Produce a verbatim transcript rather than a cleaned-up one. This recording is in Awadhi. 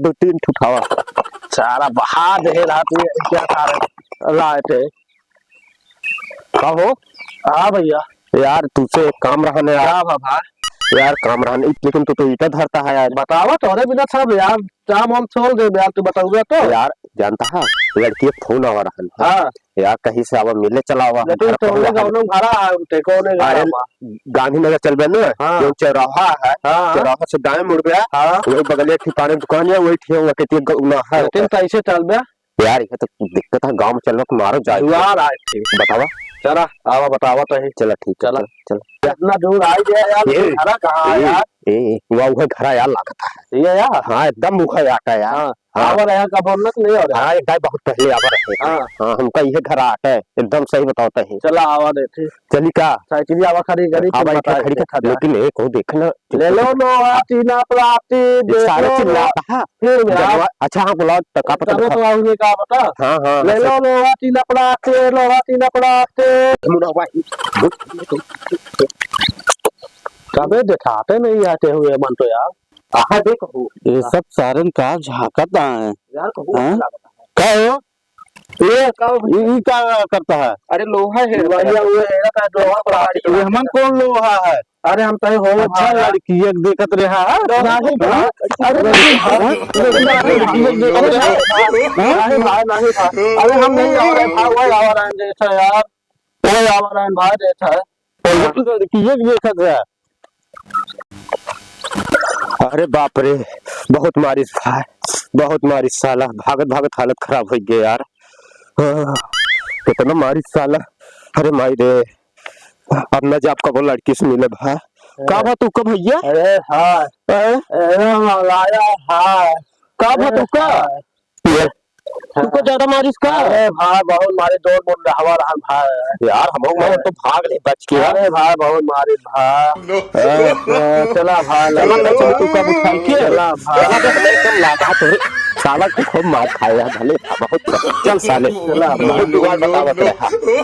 दो तीन ठो उठावा। सारा बहा दे रहा तू, ये क्या खा रहे? लाए थे। का हो? हाँ भैया। यार, तुझसे एक काम रहा ना यार। का बाबा? यार, काम रहा नहीं, लेकिन तू तो ईटा धरता है यार। बतावा, तोरे बिना सब यार, काम हम छोड़ दे यार, तू बताऊंगा तो। यार, जानता है, लड़की एक फोन आवा रहा है। हाँ। यार, कहीं से आवा, मिले चला आवा, लेकिन घर तो पर उन्हें हुआ है। गाँव में घरा है, उनके कौन है अरे, घरा? गांधीनगर चल बे ना, हाँ। जो चौराहा है, हाँ। चौराहा से दाएं मुड़ गया, हाँ। वही बगल एक ठिकाने दुकान है, वही ठेहुआ के तीन गौना है। लेकिन कैसे चल बे? यार, ये तो दिक्कत है, गांव में चलवा के मारो जाए। जुआर आए थे। बतावा। चला, आवा बतावा तो ही। चला, ठीक है, चला। चला, चला। इतना दूर आई गया यार, ये, घरा कहाँ है ये, यार? ए, वह, वह घर यार लागत है। ये यार? हाँ, एकदम मुखा आटा यार। हाँ, हाँ। आवर यहाँ का बोलना तो नहीं हो रहा। हाँ, एक दाई बहुत पहले आवर है। हाँ। हाँ, हमका ये घर आटा है, एकदम सही बतावता है। चला, आवा देते। चली का? साइकिल आवा खड़ी करी, हाँ फिर भाई, बताए खड़ी देते। कर, लेकिन एक हो देख ना। ले लो लोहा टीना प्लास्टिक, ये दे सारे लो चिल्लाता लोहा। है। फिर भी जनवा-, आप अच्छा, हाँ, बोला, तो का पता तबे बता। तो आऊंगे, का पता। हाँ, हाँ, ले हाँ, लो लोहा टीना प्लास्टिक, लोहा टीना प्लास्टिक। मुना भाई। कबे देखाते नहीं आते हुए मन तो यार। आहा, देखो। ये सब सारन का झांकत आए। यार, कहू हाँ? लागत है। का हो? ये का हो? ये, ये का करता है? अरे, लोहा है, भैया, वो है ना, लोहा पड़ा है। ये हमन कौन लोहा है? अरे, हम तो हो अच्छा, भाई। लड़की एक देखत रहा है। नहीं भाई। अरे, नहीं भाई। हाँ? लड़की एक देखत रहा है। हाँ? नहीं भाई, नहीं भाई। अरे, हम नहीं आ रहे भाई, वही आ रहे हैं, जैसा यार। वही आ रहे हैं भाई, जैसा है। लड़की एक देखत रहा। अरे बाप रे, बहुत मारिस भाई, बहुत मारिस साला, भागत भागत हालत खराब होइ गए यार। आह, कितना मारिस साला। अरे माई रे, अब न जाब कबो लड़की से मिले भा। का भा तू का भैया? अरे हाँ। हैं? अरे मलाया हाँ। का भा तू का? हाँ। तुमको ज्यादा मारिस का? अरे भाई, बहुत मारे, दौड़ बोल रहा हवा रहन भाई। यार, हम लोग हाँ। तो भाग ले बच के यार। अरे भाई, बहुत मारे भाई। हाँ, हाँ, चला भाई, चला, चला, चला। चला, तू कब उठाई के? चला भाई। चला, देख, देख, एकदम लागा तोरे। साला को खूब मार खाए यार, भले बहुत। चल साले। चला भाई। बहुत जुगाड़ बतावत रहा।